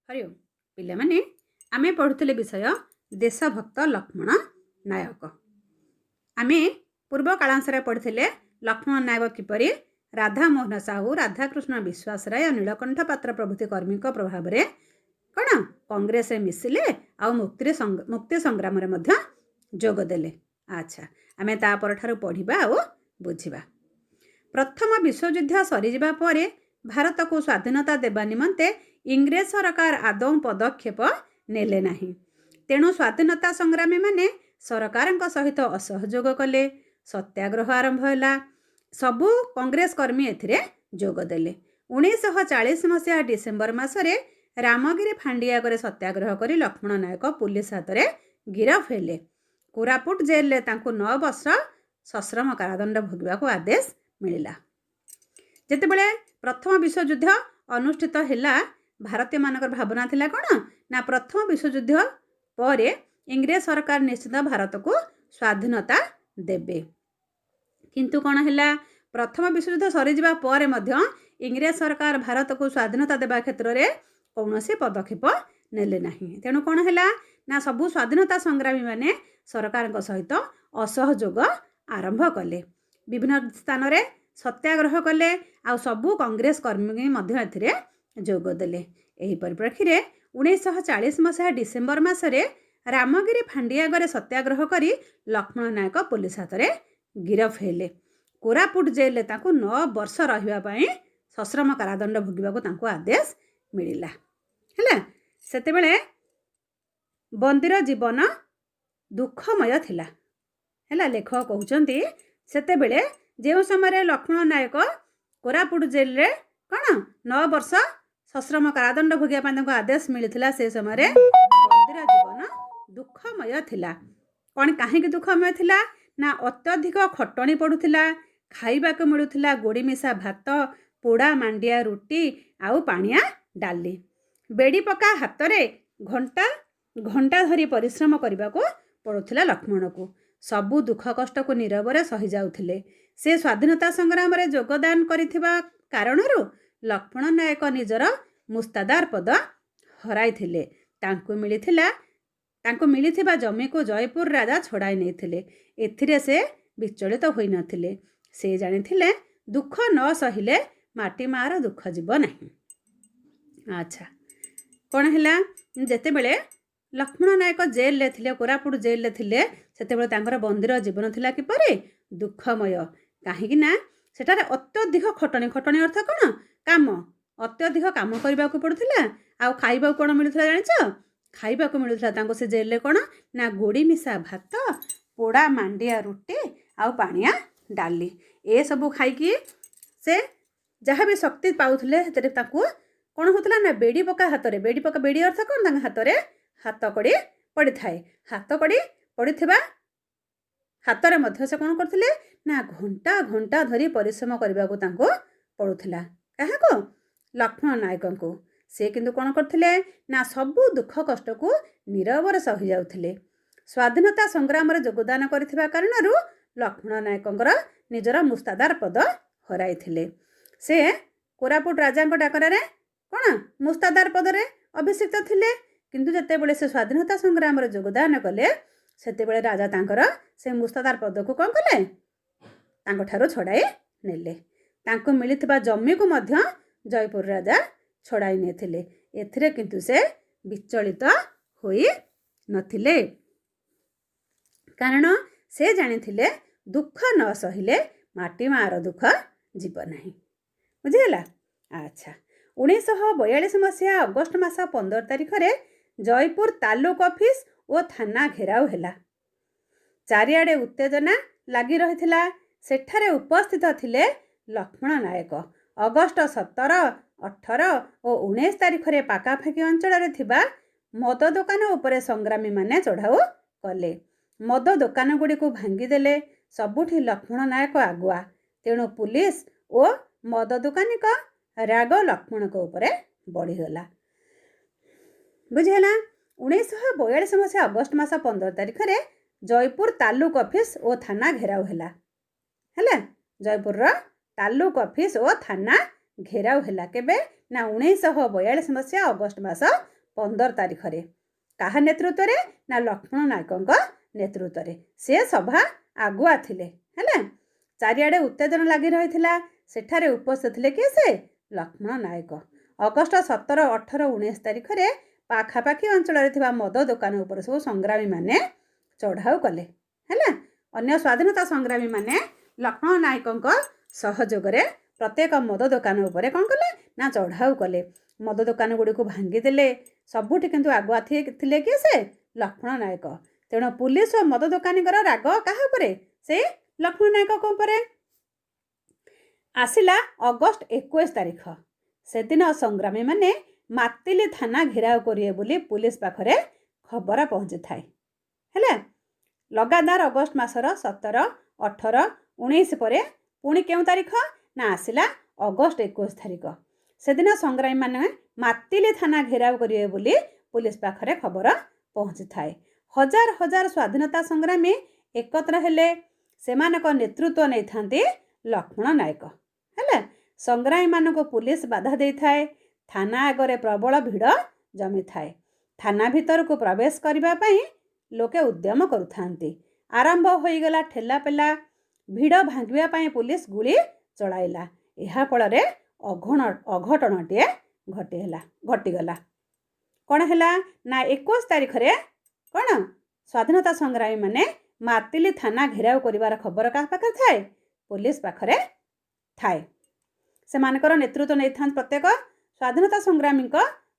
ହରି ଓମ୍। ପିଲାମାନେ, ଆମେ ପଢ଼ୁଥିଲେ ବିଷୟ ଦେଶଭକ୍ତ ଲକ୍ଷ୍ମଣ ନାୟକ। ଆମେ ପୂର୍ବ କାଳାଂଶରେ ପଢ଼ିଥିଲେ ଲକ୍ଷ୍ମଣ ନାୟକ କିପରି ରାଧାମୋହନ ସାହୁ, ରାଧାକୃଷ୍ଣ ବିଶ୍ୱାସ ରାୟ, ନୀଳକଣ୍ଠ ପାତ୍ର ପ୍ରଭୃତି କର୍ମୀଙ୍କ ପ୍ରଭାବରେ କ'ଣ କଂଗ୍ରେସରେ ମିଶିଲେ ଆଉ ମୁକ୍ତି ସଂଗ୍ରାମରେ ମଧ୍ୟ ଯୋଗ ଦେଲେ। ଆଚ୍ଛା, ଆମେ ତା ପରଠାରୁ ପଢ଼ିବା ଆଉ ବୁଝିବା। ପ୍ରଥମ ବିଶ୍ୱଯୁଦ୍ଧ ସରିଯିବା ପରେ ଭାରତକୁ ସ୍ୱାଧୀନତା ଦେବା ନିମନ୍ତେ ଇଂରେଜ ସରକାର ଆଦୌ ପଦକ୍ଷେପ ନେଲେ ନାହିଁ। ତେଣୁ ସ୍ୱାଧୀନତା ସଂଗ୍ରାମୀମାନେ ସରକାରଙ୍କ ସହିତ ଅସହଯୋଗ କଲେ। ସତ୍ୟାଗ୍ରହ ଆରମ୍ଭ ହେଲା। ସବୁ କଂଗ୍ରେସ କର୍ମୀ ଏଥିରେ ଯୋଗ ଦେଲେ। 1940 ମସିହା ଡିସେମ୍ବର ମାସରେ ରାମଗିରି ଫାଣ୍ଡି ଆଗରେ ସତ୍ୟାଗ୍ରହ କରି ଲକ୍ଷ୍ମଣ ନାୟକ ପୁଲିସ ହାତରେ ଗିରଫ ହେଲେ। କୋରାପୁଟ ଜେଲରେ ତାଙ୍କୁ 9 ବର୍ଷ ସଶ୍ରମ କାରାଦଣ୍ଡ ଭୋଗିବାକୁ ଆଦେଶ ମିଳିଲା। ଯେତେବେଳେ ପ୍ରଥମ ବିଶ୍ୱଯୁଦ୍ଧ ଅନୁଷ୍ଠିତ ହେଲା, ଭାରତୀୟମାନଙ୍କର ଭାବନା ଥିଲା କ'ଣ ନା ପ୍ରଥମ ବିଶ୍ୱଯୁଦ୍ଧ ପରେ ଇଂରେଜ ସରକାର ନିଶ୍ଚିତ ଭାରତକୁ ସ୍ୱାଧୀନତା ଦେବେ। କିନ୍ତୁ କ'ଣ ହେଲା? ପ୍ରଥମ ବିଶ୍ୱଯୁଦ୍ଧ ସରିଯିବା ପରେ ମଧ୍ୟ ଇଂରେଜ ସରକାର ଭାରତକୁ ସ୍ୱାଧୀନତା ଦେବା କ୍ଷେତ୍ରରେ କୌଣସି ପଦକ୍ଷେପ ନେଲେ ନାହିଁ। ତେଣୁ କ'ଣ ହେଲା ନା ସବୁ ସ୍ୱାଧୀନତା ସଂଗ୍ରାମୀମାନେ ସରକାରଙ୍କ ସହିତ ଅସହଯୋଗ ଆରମ୍ଭ କଲେ, ବିଭିନ୍ନ ସ୍ଥାନରେ ସତ୍ୟାଗ୍ରହ କଲେ ଆଉ ସବୁ କଂଗ୍ରେସ କର୍ମୀ ମଧ୍ୟ ଏଥିରେ ଯୋଗ ଦେଲେ। ଏହି ପରିପ୍ରେକ୍ଷୀରେ 1940 ମସିହା ଡିସେମ୍ବର ମାସରେ ରାମଗିରି ଫାଣ୍ଡି ଆଗରେ ସତ୍ୟାଗ୍ରହ କରି ଲକ୍ଷ୍ମଣ ନାୟକ ପୋଲିସ ହାତରେ ଗିରଫ ହେଲେ। କୋରାପୁଟ ଜେଲରେ ତାଙ୍କୁ 9 ବର୍ଷ ରହିବା ପାଇଁ ସଶ୍ରମ କାରାଦଣ୍ଡ ଭୋଗିବାକୁ ତାଙ୍କୁ ଆଦେଶ ମିଳିଲା। ହେଲା, ସେତେବେଳେ ବନ୍ଦୀର ଜୀବନ ଦୁଃଖମୟ ଥିଲା। ହେଲା, ଲେଖକ କହୁଛନ୍ତି ସେତେବେଳେ ଯେଉଁ ସମୟରେ ଲକ୍ଷ୍ମଣ ନାୟକ କୋରାପୁଟ ଜେଲରେ କ'ଣ 9 ବର୍ଷ ସଶ୍ରମ କାରାଦଣ୍ଡ ଭୋଗିବା ପାଇଁ ତାଙ୍କୁ ଆଦେଶ ମିଳିଥିଲା, ସେ ସମୟରେ ବନ୍ଦୀର ଜୀବନ ଦୁଃଖମୟ ଥିଲା। କ'ଣ କାହିଁକି ଦୁଃଖମୟ ଥିଲା ନା ଅତ୍ୟଧିକ ଖଟଣି ପଡ଼ୁଥିଲା। ଖାଇବାକୁ ମିଳୁଥିଲା ଗୋଡ଼ି ମିଶା ଭାତ, ପୋଡ଼ା ମାଣ୍ଡିଆ ରୁଟି ଆଉ ପାଣିଆ ଡାଲି। ବେଡ଼ି ପକା ହାତରେ ଘଣ୍ଟା ଘଣ୍ଟା ଧରି ପରିଶ୍ରମ କରିବାକୁ ପଡ଼ୁଥିଲା ଲକ୍ଷ୍ମଣକୁ। ସବୁ ଦୁଃଖ କଷ୍ଟକୁ ନୀରବରେ ସହିଯାଉଥିଲେ ସେ। ସ୍ୱାଧୀନତା ସଂଗ୍ରାମରେ ଯୋଗଦାନ କରିଥିବା କାରଣରୁ ଲକ୍ଷ୍ମଣ ନାୟକ ନିଜର ମୁସ୍ତାଦାର ପଦ ହରାଇଥିଲେ। ତାଙ୍କୁ ମିଳିଥିବା ଜମିକୁ ଜୟପୁର ରାଜା ଛଡ଼ାଇ ନେଇଥିଲେ। ଏଥିରେ ସେ ବିଚଳିତ ହୋଇନଥିଲେ। ସେ ଜାଣିଥିଲେ ଦୁଃଖ ନ ସହିଲେ ମାଟି ମାଆର ଦୁଃଖ ଯିବ ନାହିଁ। ଆଚ୍ଛା, କ'ଣ ହେଲା? ଯେତେବେଳେ ଲକ୍ଷ୍ମଣ ନାୟକ ଜେଲରେ ଥିଲେ, କୋରାପୁଟ ଜେଲରେ ଥିଲେ, ସେତେବେଳେ ତାଙ୍କର ବନ୍ଦୀର ଜୀବନ ଥିଲା କିପରି? ଦୁଃଖମୟ। କାହିଁକି ନା ସେଠାରେ ଅତ୍ୟଧିକ ଖଟଣି। ଖଟଣି ଅର୍ଥ କ'ଣ? କାମ। ଅତ୍ୟଧିକ କାମ କରିବାକୁ ପଡ଼ୁଥିଲା। ଆଉ ଖାଇବାକୁ କ'ଣ ମିଳୁଥିଲା ଜାଣିଛ? ଖାଇବାକୁ ମିଳୁଥିଲା ତାଙ୍କୁ ସେ ଜେଲରେ କ'ଣ ନା ଗୋଡ଼ି ମିଶା ଭାତ, ପୋଡ଼ା ମାଣ୍ଡିଆ ରୁଟି ଆଉ ପାଣିଆ ଡାଲି। ଏସବୁ ଖାଇକି ସେ ଯାହା ବି ଶକ୍ତି ପାଉଥିଲେ, ସେଥିରେ ତାଙ୍କୁ କ'ଣ ହେଉଥିଲା ନା ବେଡ଼ି ପକା ହାତରେ, ବେଡ଼ି ପକା, ବେଡ଼ି ଅର୍ଥ କ'ଣ? ତାଙ୍କ ହାତରେ ହାତ କଡ଼ି ପଡ଼ିଥାଏ। ହାତ କଡ଼ି ପଡ଼ିଥିବା ହାତରେ ମଧ୍ୟ ସେ କ'ଣ କରୁଥିଲେ ନା ଘଣ୍ଟା ଘଣ୍ଟା ଧରି ପରିଶ୍ରମ କରିବାକୁ ତାଙ୍କୁ ପଡ଼ୁଥିଲା। କାହାକୁ? ଲକ୍ଷ୍ମଣ ନାୟକଙ୍କୁ। ସେ କିନ୍ତୁ କ'ଣ କରୁଥିଲେ ନା ସବୁ ଦୁଃଖ କଷ୍ଟକୁ ନୀରବରେ ସହିଯାଉଥିଲେ। ସ୍ୱାଧୀନତା ସଂଗ୍ରାମରେ ଯୋଗଦାନ କରିଥିବା କାରଣରୁ ଲକ୍ଷ୍ମଣ ନାୟକଙ୍କର ନିଜର ମୁସ୍ତାଦାର ପଦ ହରାଇଥିଲେ। ସେ କୋରାପୁଟ ରାଜାଙ୍କ ଡାକରାରେ କ'ଣ ମୁସ୍ତାଦାର ପଦରେ ଅଭିଷିକ୍ତ ଥିଲେ। କିନ୍ତୁ ଯେତେବେଳେ ସେ ସ୍ୱାଧୀନତା ସଂଗ୍ରାମରେ ଯୋଗଦାନ କଲେ, ସେତେବେଳେ ରାଜା ତାଙ୍କର ସେ ମୁସ୍ତାଦାର ପଦକୁ କ'ଣ କଲେ? ତାଙ୍କଠାରୁ ଛଡ଼ାଇ ନେଲେ। ତାଙ୍କୁ ମିଳିଥିବା ଜମିକୁ ମଧ୍ୟ ଜୟପୁର ରାଜା ଛଡ଼ାଇ ନେଇଥିଲେ। ଏଥିରେ କିନ୍ତୁ ସେ ବିଚଳିତ ହୋଇ ନଥିଲେ, କାରଣ ସେ ଜାଣିଥିଲେ ଦୁଃଖ ନ ସହିଲେ ମାଟି ମାଆର ଦୁଃଖ ଯିବ ନାହିଁ। ବୁଝିହେଲା? ଆଚ୍ଛା, 1942 ମସିହା ଅଗଷ୍ଟ ମାସ 15 ତାରିଖରେ ଜୟପୁର ତାଲୁକ ଅଫିସ ଓ ଥାନା ଘେରାଉ ହେଲା। ଚାରିଆଡ଼େ ଉତ୍ତେଜନା ଲାଗି ରହିଥିଲା। ସେଠାରେ ଉପସ୍ଥିତ ଥିଲେ ଲକ୍ଷ୍ମଣ ନାୟକ। ଅଗଷ୍ଟ 17, 18 ଓ 19 ତାରିଖରେ ପାଖାପାଖି ଅଞ୍ଚଳରେ ଥିବା ମଦ ଦୋକାନ ଉପରେ ସଂଗ୍ରାମୀମାନେ ଚଢ଼ାଉ କଲେ। ମଦ ଦୋକାନ ଗୁଡ଼ିକୁ ଭାଙ୍ଗିଦେଲେ। ସବୁଠି ଲକ୍ଷ୍ମଣ ନାୟକ ଆଗୁଆ। ତେଣୁ ପୁଲିସ ଓ ମଦ ଦୋକାନୀଙ୍କ ରାଗ ଲକ୍ଷ୍ମଣଙ୍କ ଉପରେ ବଢ଼ିଗଲା। ବୁଝିହେଲା? 1942 ମସିହା ଅଗଷ୍ଟ ମାସ 15 ତାରିଖରେ ଜୟପୁର ତାଲୁକ ଅଫିସ ଓ ଥାନା ଘେରାଉ ହେଲା। ହେଲା, ଜୟପୁରର ତାଲୁକ ଅଫିସ ଓ ଥାନା ଘେରାଉ ହେଲା କେବେ ନା 1942 ମସିହା ଅଗଷ୍ଟ ମାସ 15 ତାରିଖରେ। କାହା ନେତୃତ୍ୱରେ? ନା ଲକ୍ଷ୍ମଣ ନାୟକଙ୍କ ନେତୃତ୍ୱରେ। ସେ ସଭା ଆଗୁଆ ଥିଲେ। ହେଲା, ଚାରିଆଡ଼େ ଉତ୍ତେଜନା ଲାଗି ରହିଥିଲା। ସେଠାରେ ଉପସ୍ଥିତ ଥିଲେ କିଏ? ସେ ଲକ୍ଷ୍ମଣ ନାୟକ। ଅଗଷ୍ଟ 17, 18, 19 ତାରିଖରେ ପାଖାପାଖି ଅଞ୍ଚଳରେ ଥିବା ମଦ ଦୋକାନ ଉପରେ ସବୁ ସଂଗ୍ରାମୀମାନେ ଚଢ଼ାଉ କଲେ। ହେଲା, ଅନ୍ୟ ସ୍ୱାଧୀନତା ସଂଗ୍ରାମୀମାନେ ଲକ୍ଷ୍ମଣ ନାୟକଙ୍କ ସହଯୋଗରେ ପ୍ରତ୍ୟେକ ମଦ ଦୋକାନ ଉପରେ କ'ଣ କଲେ? ନା ଚଢ଼ାଉ କଲେ। ମଦ ଦୋକାନ ଗୁଡ଼ିକୁ ଭାଙ୍ଗିଦେଲେ ସବୁଠି। କିନ୍ତୁ ଆଗୁଆ ଥିଲେ କିଏ? ସେ ଲକ୍ଷ୍ମଣ ନାୟକ। ତେଣୁ ପୁଲିସ ଓ ମଦ ଦୋକାନୀଙ୍କର ରାଗ କାହା ଉପରେ? ସେଇ ଲକ୍ଷ୍ମଣ ନାୟକଙ୍କ ଉପରେ। ଆସିଲା ଅଗଷ୍ଟ 21 ତାରିଖ। ସେଦିନ ସଂଗ୍ରାମୀମାନେ ମାତିଲି ଥାନା ଘେରାଉ କରିବେ ବୋଲି ପୁଲିସ ପାଖରେ ଖବର ପହଞ୍ଚିଥାଏ। ହେଲା, ଲଗାତାର ଅଗଷ୍ଟ ମାସର 17, 18, 19 ପରେ ପୁଣି କେଉଁ ତାରିଖ? ନା ଆସିଲା ଅଗଷ୍ଟ 21 ତାରିଖ। ସେଦିନ ସଂଗ୍ରାମୀମାନେ ମାତିଲି ଥାନା ଘେରାଉ କରିବେ ବୋଲି ପୁଲିସ ପାଖରେ ଖବର ପହଞ୍ଚିଥାଏ। ହଜାର ହଜାର ସ୍ୱାଧୀନତା ସଂଗ୍ରାମୀ ଏକତ୍ର ହେଲେ। ସେମାନଙ୍କ ନେତୃତ୍ୱ ନେଇଥାନ୍ତି ଲକ୍ଷ୍ମଣ ନାୟକ। ହେଲା, ସଂଗ୍ରାମୀମାନଙ୍କୁ ପୁଲିସ ବାଧା ଦେଇଥାଏ। ଥାନା ଆଗରେ ପ୍ରବଳ ଭିଡ଼ ଜମିଥାଏ। ଥାନା ଭିତରକୁ ପ୍ରବେଶ କରିବା ପାଇଁ ଲୋକେ ଉଦ୍ୟମ କରୁଥାନ୍ତି। ଆରମ୍ଭ ହୋଇଗଲା ଠେଲାପେଲା। ଭିଡ଼ ଭାଙ୍ଗିବା ପାଇଁ ପୁଲିସ ଗୁଳି ଚଳାଇଲା। ଏହା ଫଳରେ ଅଘଟଣଟିଏ ଘଟିହେଲା, ଘଟିଗଲା। କ'ଣ ହେଲା? ନା 21 ତାରିଖରେ କ'ଣ ସ୍ୱାଧୀନତା ସଂଗ୍ରାମୀମାନେ ମାତିଲି ଥାନା ଘେରାଉ କରିବାର ଖବର କାହା ପାଖରେ ଥାଏ? ପୋଲିସ ପାଖରେ ଥାଏ। ସେମାନଙ୍କର ନେତୃତ୍ୱ ନେଇଥାନ୍ତି ପ୍ରତ୍ୟେକ ସ୍ୱାଧୀନତା ସଂଗ୍ରାମୀଙ୍କ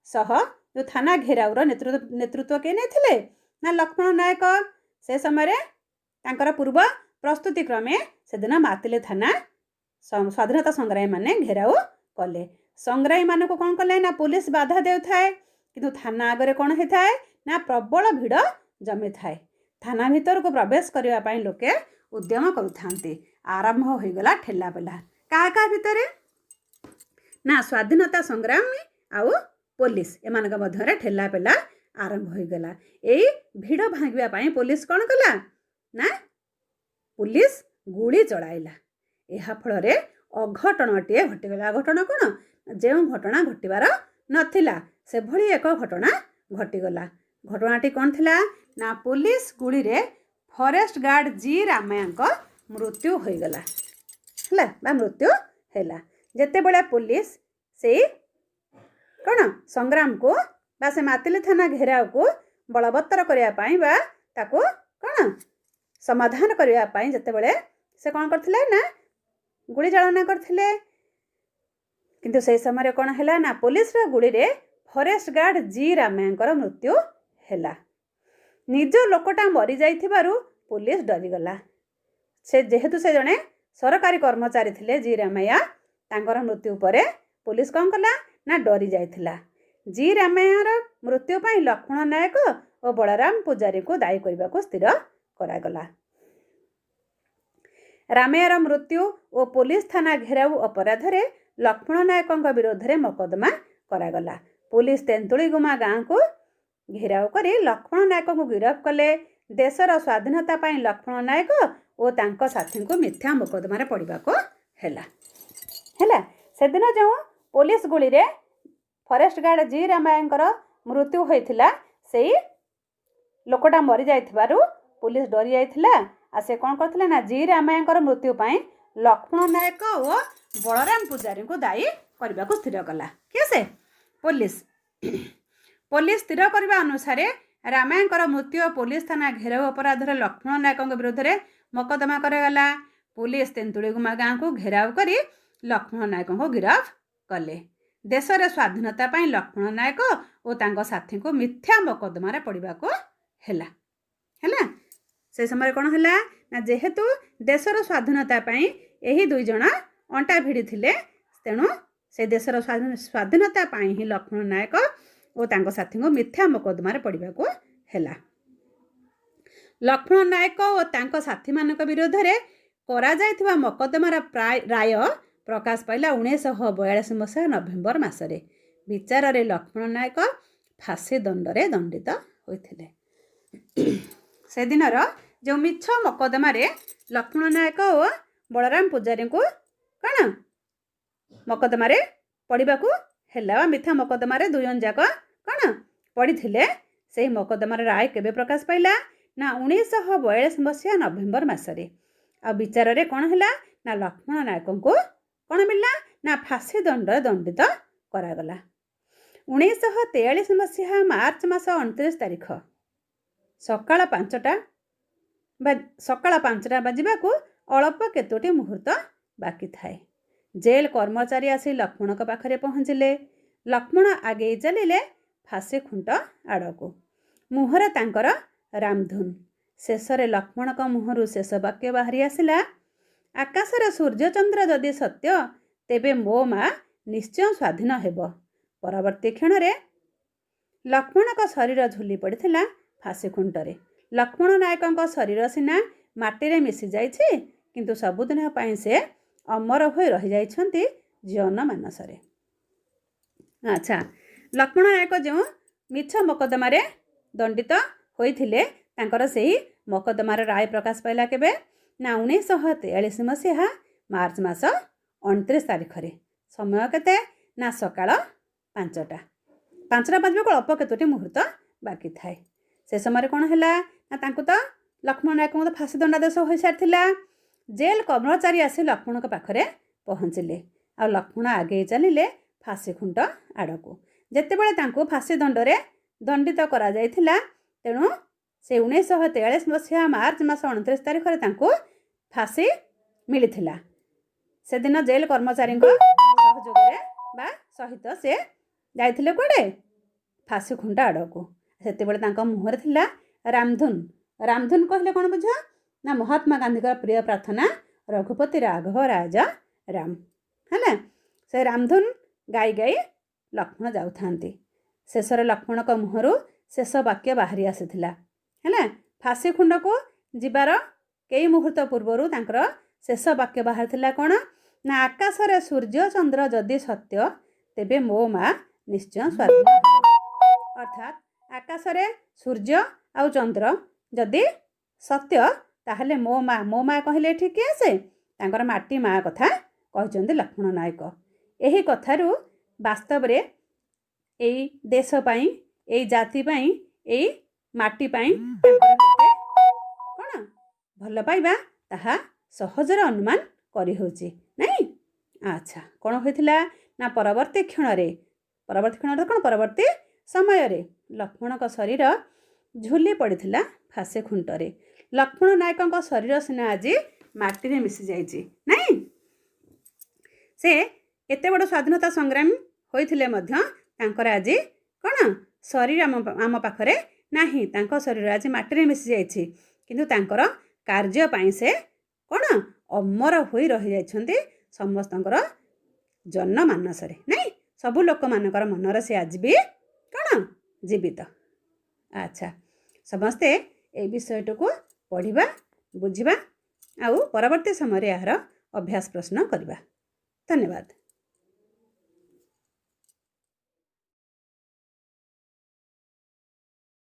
ସହ ଯେଉଁ ଥାନା ଘେରାଉର ନେତୃତ୍ୱ କିଏ ନେଇଥିଲେ? ନା ଲକ୍ଷ୍ମଣ ନାୟକ। ସେ ସମୟରେ ତାଙ୍କର ପୂର୍ବ ପ୍ରସ୍ତୁତି କ୍ରମେ ସେଦିନ ମାତିଲି ଥାନା ସ୍ୱାଧୀନତା ସଂଗ୍ରାମୀମାନେ ଘେରାଉ କଲେ। ସଂଗ୍ରାମୀମାନଙ୍କୁ କ'ଣ କଲେ? ନା ପୋଲିସ ବାଧା ଦେଉଥାଏ। କିନ୍ତୁ ଥାନା ଆଗରେ କ'ଣ ହେଇଥାଏ? ନା ପ୍ରବଳ ଭିଡ଼ ଜମିଥାଏ। ଥାନା ଭିତରକୁ ପ୍ରବେଶ କରିବା ପାଇଁ ଲୋକେ ଉଦ୍ୟମ କରୁଥାନ୍ତି। ଆରମ୍ଭ ହୋଇଗଲା ଠେଲାପେଲା। କାହା କାହା ଭିତରେ? ନା ସ୍ୱାଧୀନତା ସଂଗ୍ରାମୀ ଆଉ ପୋଲିସ, ଏମାନଙ୍କ ମଧ୍ୟରେ ଠେଲାପେଲା ଆରମ୍ଭ ହୋଇଗଲା। ଏଇ ଭିଡ଼ ଭାଙ୍ଗିବା ପାଇଁ ପୋଲିସ କ'ଣ କଲା? ନା ପୋଲିସ ଗୁଳି ଚଳାଇଲା। ଏହା ଫଳରେ ଅଘଟଣଟିଏ ଘଟିଗଲା। ଅଘଟଣ କ'ଣ? ଯେଉଁ ଘଟଣା ଘଟିବାର ନଥିଲା ସେଭଳି ଏକ ଘଟଣା ଘଟିଗଲା। ଘଟଣାଟି କ'ଣ ଥିଲା? ନା ପୋଲିସ ଗୁଳିରେ ଫରେଷ୍ଟ ଗାର୍ଡ଼ ଜି ରାମାୟାଙ୍କ ମୃତ୍ୟୁ ହୋଇଗଲା। ହେଲା ବା ମୃତ୍ୟୁ ହେଲା। ଯେତେବେଳେ ପୋଲିସ ସେଇ କ'ଣ ସଂଗ୍ରାମକୁ ବା ସେ ମାତିଲି ଥାନା ଘେରାଉକୁ ବଳବତ୍ତର କରିବା ପାଇଁ ବା ତାକୁ କ'ଣ ସମାଧାନ କରିବା ପାଇଁ ଯେତେବେଳେ ସେ କ'ଣ କରିଥିଲେ? ନା ଗୁଳି ଚାଳନା କରିଥିଲେ। କିନ୍ତୁ ସେହି ସମୟରେ କ'ଣ ହେଲା? ନା ପୋଲିସର ଗୁଳିରେ ଫରେଷ୍ଟ ଗାର୍ଡ଼ ଜି ରାମାୟାଙ୍କର ମୃତ୍ୟୁ ହେଲା। ନିଜ ଲୋକଟା ମରିଯାଇଥିବାରୁ ପୋଲିସ ଡରିଗଲା। ସେ ଯେହେତୁ ସେ ଜଣେ ସରକାରୀ କର୍ମଚାରୀ ଥିଲେ ଜି ରାମାୟା, ତାଙ୍କର ମୃତ୍ୟୁ ପରେ ପୋଲିସ କ'ଣ କଲା? ନା ଡରି ଯାଇଥିଲା। ଜି ରାମାୟାର ମୃତ୍ୟୁ ପାଇଁ ଲକ୍ଷ୍ମଣ ନାୟକ ଓ ବଳରାମ ପୂଜାରୀଙ୍କୁ ଦାୟୀ କରିବାକୁ ସ୍ଥିର କରାଗଲା। ରାମାୟାର ମୃତ୍ୟୁ ଓ ପୋଲିସ ଥାନା ଘେରାଉ ଅପରାଧରେ ଲକ୍ଷ୍ମଣ ନାୟକଙ୍କ ବିରୋଧରେ ମକଦ୍ଦମା କରାଗଲା। ପୋଲିସ ତେନ୍ତୁଳିଗୁମା ଗାଁକୁ ଘେରାଉ କରି ଲକ୍ଷ୍ମଣ ନାୟକଙ୍କୁ ଗିରଫ କଲେ। ଦେଶର ସ୍ୱାଧୀନତା ପାଇଁ ଲକ୍ଷ୍ମଣ ନାୟକ ଓ ତାଙ୍କ ସାଥୀଙ୍କୁ ମିଥ୍ୟା ମୋକଦ୍ଦମାରେ ପଡ଼ିବାକୁ ହେଲା। ହେଲା, ସେଦିନ ଯେଉଁ ପୋଲିସ ଗୁଳିରେ ଫରେଷ୍ଟ ଗାର୍ଡ଼ ଜି ରାମାୟଙ୍କର ମୃତ୍ୟୁ ହୋଇଥିଲା, ସେଇ ଲୋକଟା ମରିଯାଇଥିବାରୁ ପୋଲିସ ଡରି ଯାଇଥିଲା। ଆଉ ସେ କ'ଣ କରିଥିଲେ? ନା ଜି ରାମାୟଙ୍କର ମୃତ୍ୟୁ ପାଇଁ ଲକ୍ଷ୍ମଣ ନାୟକ ଓ ବଳରାମ ପୂଜାରୀଙ୍କୁ ଦାୟୀ କରିବାକୁ ସ୍ଥିର କଲା। କିଏ ସେ? ପୋଲିସ। ପୋଲିସ ସ୍ଥିର କରିବା ଅନୁସାରେ ରାମାୟଙ୍କର ମୃତ୍ୟୁ ଓ ପୋଲିସ ଥାନା ଘେରାଉ ଅପରାଧରେ ଲକ୍ଷ୍ମଣ ନାୟକଙ୍କ ବିରୋଧରେ ମକଦ୍ଦମା କରାଗଲା। ପୋଲିସ ତେନ୍ତୁଳିଗୁମା ଗାଁକୁ ଘେରାଉ କରି ଲକ୍ଷ୍ମଣ ନାୟକଙ୍କୁ ଗିରଫ କଲେ। ଦେଶର ସ୍ୱାଧୀନତା ପାଇଁ ଲକ୍ଷ୍ମଣ ନାୟକ ଓ ତାଙ୍କ ସାଥୀଙ୍କୁ ମିଥ୍ୟା ମକଦ୍ଦମାରେ ପଡ଼ିବାକୁ ହେଲା। ହେଲା, ସେ ସମୟରେ କ'ଣ ହେଲା? ନା ଯେହେତୁ ଦେଶର ସ୍ୱାଧୀନତା ପାଇଁ ଏହି ଦୁଇ ଜଣ ଅଣ୍ଟା ଭିଡ଼ିଥିଲେ, ତେଣୁ ସେ ଦେଶର ସ୍ୱାଧୀନତା ପାଇଁ ହିଁ ଲକ୍ଷ୍ମଣ ନାୟକ ଓ ତାଙ୍କ ସାଥୀଙ୍କୁ ମିଥ୍ୟା ମକଦ୍ଦମାରେ ପଡ଼ିବାକୁ ହେଲା। ଲକ୍ଷ୍ମଣ ନାୟକ ଓ ତାଙ୍କ ସାଥୀମାନଙ୍କ ବିରୋଧରେ କରାଯାଇଥିବା ମକଦ୍ଦମାର ପ୍ରାୟ ରାୟ ପ୍ରକାଶ ପାଇଲା 1942 ମସିହା ନଭେମ୍ବର ମାସରେ। ବିଚାରରେ ଲକ୍ଷ୍ମଣ ନାୟକ ଫାଶୀ ଦଣ୍ଡରେ ଦଣ୍ଡିତ ହୋଇଥିଲେ। ସେଦିନର ଯେଉଁ ମିଛ ମକଦ୍ଦମାରେ ଲକ୍ଷ୍ମଣ ନାୟକ ଓ ବଳରାମ ପୂଜାରୀଙ୍କୁ କ'ଣ ମକଦ୍ଦମାରେ ପଡ଼ିବାକୁ ହେଲା ବା ମିଥ୍ୟା ମକଦ୍ଦମାରେ ଦୁଇ ଜଣ ଯାକ କ'ଣ ପଡ଼ିଥିଲେ, ସେହି ମକଦ୍ଦମାର ରାୟ କେବେ ପ୍ରକାଶ ପାଇଲା ନା 1942 ମସିହା ନଭେମ୍ବର ମାସରେ। ଆଉ ବିଚାରରେ କ'ଣ ହେଲା ନା ଲକ୍ଷ୍ମଣ ନାୟକଙ୍କୁ କ'ଣ ମିଳିଲା ନା ଫାଶୀ ଦଣ୍ଡରେ ଦଣ୍ଡିତ କରାଗଲା। 1943 ମସିହା ମାର୍ଚ୍ଚ ମାସ 29 ତାରିଖ ସକାଳ 5ଟା ବା ସକାଳ 5ଟା ବାଜିବାକୁ ଅଳ୍ପ କେତୋଟି ମୁହୂର୍ତ୍ତ ବାକି ଥାଏ, ଜେଲ୍ କର୍ମଚାରୀ ଆସି ଲକ୍ଷ୍ମଣଙ୍କ ପାଖରେ ପହଞ୍ଚିଲେ। ଲକ୍ଷ୍ମଣ ଆଗେଇ ଚାଲିଲେ ଫାଶୀ ଖୁଣ୍ଟ ଆଡ଼କୁ। ମୁହଁରେ ତାଙ୍କର ରାମଧୁନ। ଶେଷରେ ଲକ୍ଷ୍ମଣଙ୍କ ମୁହଁରୁ ଶେଷ ବାକ୍ୟ ବାହାରି ଆସିଲା, ଆକାଶରେ ସୂର୍ଯ୍ୟଚନ୍ଦ୍ର ଯଦି ସତ୍ୟ, ତେବେ ମୋ ମା ନିଶ୍ଚୟ ସ୍ୱାଧୀନ ହେବ। ପରବର୍ତ୍ତୀ କ୍ଷଣରେ ଲକ୍ଷ୍ମଣଙ୍କ ଶରୀର ଝୁଲି ପଡ଼ିଥିଲା ଫାଶୀ ଖୁଣ୍ଟରେ। ଲକ୍ଷ୍ମଣ ନାୟକଙ୍କ ଶରୀର ସିନା ମାଟିରେ ମିଶି ଯାଇଛି, କିନ୍ତୁ ସବୁଦିନ ପାଇଁ ସେ ଅମର ହୋଇ ରହିଯାଇଛନ୍ତି ଜନମାନସରେ। ଆଚ୍ଛା, ଲକ୍ଷ୍ମଣ ନାୟକ ଯେଉଁ ମିଛ ମକଦ୍ଦମାରେ ଦଣ୍ଡିତ ହୋଇଥିଲେ, ତାଙ୍କର ସେହି ମକଦ୍ଦମାର ରାୟ ପ୍ରକାଶ ପାଇଲା କେବେ ନା 1943 ମସିହା ମାର୍ଚ୍ଚ ମାସ 29 ତାରିଖରେ। ସମୟ କେତେ ନା ସକାଳ 5ଟା। 5ଟା ବାଜିବାକୁ ଅଳ୍ପ କେତୋଟି ମୁହୂର୍ତ୍ତ ବାକି ଥାଏ। ସେ ସମୟରେ କ'ଣ ହେଲା ନା ତାଙ୍କୁ ତ ଲକ୍ଷ୍ମଣ ନାୟକଙ୍କୁ ତ ଫାଶୀ ଦଣ୍ଡାଦେଶ ହୋଇସାରିଥିଲା। ଜେଲ୍ କର୍ମଚାରୀ ଆସି ଲକ୍ଷ୍ମଣଙ୍କ ପାଖରେ ପହଞ୍ଚିଲେ ଆଉ ଲକ୍ଷ୍ମଣ ଆଗେଇ ଚାଲିଲେ ଫାଶୀ ଖୁଣ୍ଟ ଆଡ଼କୁ। ଯେତେବେଳେ ତାଙ୍କୁ ଫାଶୀ ଦଣ୍ଡରେ ଦଣ୍ଡିତ କରାଯାଇଥିଲା, ତେଣୁ ସେ 1943 ମସିହା ମାର୍ଚ୍ଚ ମାସ 29 ତାରିଖରେ ତାଙ୍କୁ ଫାଶୀ ମିଳିଥିଲା। ସେଦିନ ଜେଲ୍ କର୍ମଚାରୀଙ୍କ ସହଯୋଗରେ ବା ସହିତ ସେ ଯାଇଥିଲେ କୁଆଡ଼େ? ଫାଶୀ ଖୁଣ୍ଟ ଆଡ଼କୁ। ସେତେବେଳେ ତାଙ୍କ ମୁହଁରେ ଥିଲା ରାମଧୁନ। ରାମଧୁନ କହିଲେ କ'ଣ ବୁଝ ନା ମହାତ୍ମା ଗାନ୍ଧୀଙ୍କର ପ୍ରିୟ ପ୍ରାର୍ଥନା ରଘୁପତି ରାଘବ ରାଜା ରାମ। ହେଲା, ସେ ରାମଧୁନ ଗାଇ ଗାଇ ଲକ୍ଷ୍ମଣ ଯାଉଥାନ୍ତି। ଶେଷରେ ଲକ୍ଷ୍ମଣଙ୍କ ମୁହଁରୁ ଶେଷ ବାକ୍ୟ ବାହାରି ଆସିଥିଲା। ହେଲା, ଫାଶୀ ଖୁଣ୍ଡକୁ ଯିବାର କେଇ ମୁହୂର୍ତ୍ତ ପୂର୍ବରୁ ତାଙ୍କର ଶେଷ ବାକ୍ୟ ବାହାରିଥିଲା କ'ଣ ନା ଆକାଶରେ ସୂର୍ଯ୍ୟ ଚନ୍ଦ୍ର ଯଦି ସତ୍ୟ, ତେବେ ମୋ ମା ନିଶ୍ଚୟ ସ୍ୱାଧୀନ। ଅର୍ଥାତ୍ ଆକାଶରେ ସୂର୍ଯ୍ୟ ଆଉ ଚନ୍ଦ୍ର ଯଦି ସତ୍ୟ, ତାହେଲେ ମୋ ମା, ମୋ ମା କହିଲେ ଏଠି କିଏ ଆସେ? ତାଙ୍କର ମାଟି ମା କଥା କହିଛନ୍ତି ଲକ୍ଷ୍ମଣ ନାୟକ। ଏହି କଥାରୁ ବାସ୍ତବରେ ଏଇ ଦେଶ ପାଇଁ, ଏଇ ଜାତି ପାଇଁ, ଏଇ ମାଟି ପାଇଁ ତାଙ୍କର କେତେ କ'ଣ ଭଲ ପାଇବା ତାହା ସହଜରେ ଅନୁମାନ କରିହେଉଛି ନାଇଁ? ଆଚ୍ଛା, କ'ଣ ହୋଇଥିଲା ନା ପରବର୍ତ୍ତୀ କ୍ଷଣରେ, ପରବର୍ତ୍ତୀ କ୍ଷଣରେ କ'ଣ, ପରବର୍ତ୍ତୀ ସମୟରେ ଲକ୍ଷ୍ମଣଙ୍କ ଶରୀର ଝୁଲି ପଡ଼ିଥିଲା ଫାଶୀ ଖୁଣ୍ଟରେ। ଲକ୍ଷ୍ମଣ ନାୟକଙ୍କ ଶରୀର ସିନା ଆଜି ମାଟିରେ ମିଶି ଯାଇଛି ନାଇଁ, ସେ ଏତେ ବଡ଼ ସ୍ୱାଧୀନତା ସଂଗ୍ରାମୀ ହୋଇଥିଲେ ମଧ୍ୟ ତାଙ୍କର ଆଜି କ'ଣ ଶରୀର ଆମ ପାଖରେ ନାହିଁ। ତାଙ୍କ ଶରୀର ଆଜି ମାଟିରେ ମିଶି ଯାଇଛି, କିନ୍ତୁ ତାଙ୍କର କାର୍ଯ୍ୟ ପାଇଁ ସେ କ'ଣ ଅମର ହୋଇ ରହିଯାଇଛନ୍ତି ସମସ୍ତଙ୍କର ଜନମାନସରେ ନାଇଁ? ସବୁ ଲୋକମାନଙ୍କର ମନରେ ସେ ଆଜି ବି କ'ଣ ଜୀବିତ। ଆଚ୍ଛା, ସମସ୍ତେ ଏଇ ବିଷୟଟିକୁ ପଢ଼ିବା, ବୁଝିବା ଆଉ ପରବର୍ତ୍ତୀ ସମୟରେ ଏହାର ଅଭ୍ୟାସ ପ୍ରଶ୍ନ କରିବା। ଧନ୍ୟବାଦ।